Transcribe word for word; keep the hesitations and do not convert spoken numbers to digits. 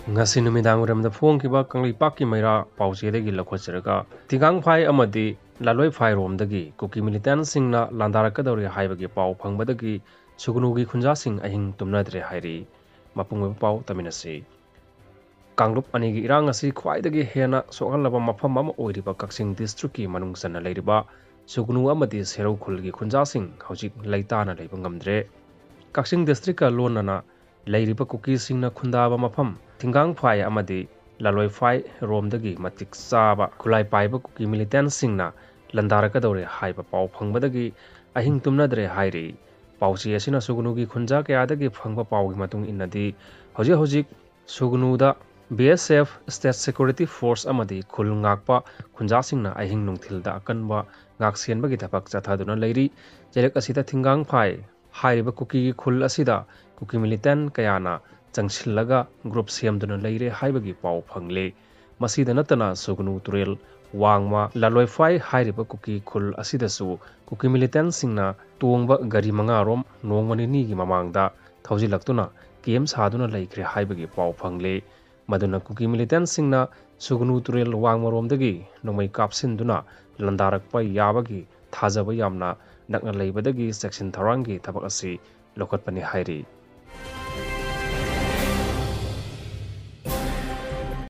ꯉꯁꯤ ꯅꯨꯃꯤꯗꯥꯡ ꯋꯥꯏꯔꯝꯗ ꯐꯣꯡꯈꯤꯕ ꯀꯪꯂꯩꯄꯥꯛꯀꯤ ꯃꯩꯔꯥ ꯄꯥꯎꯆꯦꯗꯒꯤ ꯂꯧꯈꯠꯆꯔꯒ, ꯊꯤꯡꯒꯥꯡꯐꯥꯏ ꯑꯃꯗꯤ ꯂꯥꯂꯣꯏꯐꯥꯏꯔꯣꯝꯗꯒꯤ ꯀꯨꯀꯤ ꯃꯤꯂꯤꯇꯦꯟꯁꯤꯡꯅ ꯂꯥꯟꯗꯥꯔꯛꯀꯗꯧꯔꯤ ꯍꯥꯏꯕꯒꯤ ꯄꯥꯎ ꯐꯪꯕꯗꯒꯤ ꯁꯨꯒꯅꯨꯒꯤ ꯈꯨꯟꯖꯥꯁꯤꯡ ꯑꯍꯤꯡ ꯇꯨꯝꯅꯗ꯭ꯔꯦ ꯍꯥꯏꯔꯤ꯫ ꯃꯄꯨꯡ ꯑꯣꯏꯕ ꯄꯥꯎ ꯇꯝꯃꯤꯟꯅꯁꯤ꯫ ꯀꯥꯡꯂꯨꯞ ꯑꯅꯤꯒꯤ ꯏꯔꯥꯡ ꯑꯁꯤ ꯈ꯭ꯋꯥꯏꯗꯒꯤ ꯍꯦꯟꯅ ꯁꯣꯛꯍꯜꯂꯕ ꯃꯐꯝ ꯑꯃ ꯑꯣꯏꯔꯤꯕ ꯀꯛꯆꯤꯡ ꯗꯤꯁꯇ꯭ꯔꯤꯛꯀꯤ ꯃꯅꯨꯡ ꯆꯟꯅ ꯂꯩꯔꯤꯕ ꯁꯨꯒꯅꯨ ꯑꯃꯗꯤ ꯁꯦꯔꯧ ꯈꯨꯜꯒꯤ ꯈꯨꯟꯖꯥꯁꯤꯡ ꯍꯧꯖꯤꯛ ꯂꯩꯇꯥꯅ ꯂꯩꯕ ꯉꯝꯗ꯭ꯔꯦ꯫ ꯀꯛꯆꯤꯡ ꯗꯤꯁꯇ꯭ꯔꯤꯛꯀ ꯂꯣꯟꯅꯅ ꯂꯩꯔꯤꯕ ꯀꯨꯀꯤꯁꯤꯡꯅ ꯈꯨꯟꯗꯥꯕ ꯃꯐꯝ ꯊꯤꯡꯒꯥꯡꯐꯥꯏ ꯑꯃꯗꯤ ꯂꯥꯂꯣꯏꯐꯥꯏ ꯔꯣꯝꯗꯒꯤ ꯃꯇꯤꯛ ꯆꯥꯕ ꯈꯨꯠꯂꯥꯏ ꯄꯥꯏꯕ ꯀꯨꯀꯤ ꯃꯤꯂꯤꯇꯦꯟꯁꯤꯡꯅ ꯂꯥꯟꯗꯥꯔꯛꯀꯗꯧꯔꯦ ꯍꯥꯏꯕ ꯄꯥꯎ ꯐꯪꯕꯗꯒꯤ ꯑꯍꯤꯡ ꯇꯨꯝꯅꯗ꯭ꯔꯦ ꯍꯥꯏꯔꯤ꯫ ꯄꯥꯎꯆꯦ ꯑꯁꯤꯅ ꯁꯨꯒꯅꯨꯒꯤ ꯈꯨꯟꯖꯥ ꯀꯌꯥꯗꯒꯤ ꯐꯪꯕ ꯄꯥꯎꯒꯤ ꯃꯇꯨꯡ ꯏꯟꯅꯗꯤ, ꯍꯧꯖꯤꯛ ꯍꯧꯖꯤꯛ ꯁꯨꯒꯅꯨꯗ B S F, State Security Force ꯑꯃꯗꯤ ꯈꯨꯜ ꯉꯥꯛꯄ ꯈꯨꯟꯖꯥꯁꯤꯡꯅ ꯑꯍꯤꯡ ꯅꯨꯡꯊꯤꯜꯗ ꯑꯀꯟꯕ ꯉꯥꯛꯁꯦꯟꯕꯒꯤ ꯊꯕꯛ ꯆꯠꯊꯗꯨꯅ ꯂꯩꯔꯤ꯫ ꯆꯩꯔꯛ ꯑꯁꯤꯗ ꯊꯤꯡꯒꯥꯡꯐꯥꯏ ꯍꯥꯏꯔꯤꯕ ꯀꯨꯀꯤꯒꯤ ꯈꯨꯜ ꯑꯁꯤꯗ ꯀꯨꯀꯤ ꯃꯤꯂꯤꯇꯦꯟ ꯀꯌꯥꯅ ꯆꯪꯁꯤꯜꯂꯒ ꯒ꯭ꯔꯨꯞ ꯁꯦꯝꯗꯨꯅ ꯂꯩꯔꯦ ꯍꯥꯏꯕꯒꯤ ꯄꯥꯎ ꯐꯪꯂꯦ꯫ ꯃꯁꯤꯗ ꯅꯠꯇꯅ ꯁꯨꯒꯅꯨ ꯇꯨꯔꯦꯜ ꯋꯥꯡꯃ ꯂꯥꯂꯣꯏꯐꯥꯏ ꯍꯥꯏꯔꯤꯕ ꯀꯨꯀꯤ ꯈꯨꯜ ꯑꯁꯤꯗꯁꯨ ꯀꯨꯀꯤ ꯃꯤꯂꯤꯇꯦꯟꯁꯤꯡꯅ ꯇꯣꯡꯕ ꯒꯥꯔꯤ ꯃꯉꯥꯔꯣꯝ ꯅꯣꯡꯃ ꯅꯤꯅꯤꯒꯤ ꯃꯃꯥꯡꯗ ꯊꯧꯖꯤꯜꯂꯛꯇꯨꯅ ꯀꯦꯝ ꯁꯥꯗꯨꯅ ꯂꯩꯈ꯭ꯔꯦ ꯍꯥꯏꯕꯒꯤ ꯄꯥꯎ ꯐꯪꯂꯦ꯫ ꯃꯗꯨꯅ ꯀꯨꯀꯤ ꯃꯤꯂꯤꯇꯦꯟꯁꯤꯡꯅ ꯁꯨꯒꯅꯨ ꯇꯨꯔꯦꯜ ꯋꯥꯡꯃꯔꯣꯝꯗꯒꯤ ꯅꯣꯡꯃꯩ ꯀꯥꯞꯁꯤꯟꯗꯨꯅ ꯂꯥꯟꯗꯥꯔꯛꯄ ꯌꯥꯕꯒꯤ ꯊꯥꯖꯕ ꯌꯥꯝꯅ ꯅꯛꯅ ꯂꯩꯕꯗꯒꯤ ꯆꯦꯛꯁꯤꯟ ꯊꯧꯔꯥꯡꯒꯤ ꯊꯕꯛ ꯑꯁꯤ ꯂꯧꯈꯠꯄꯅꯤ ꯍꯥꯏꯔꯤ꯫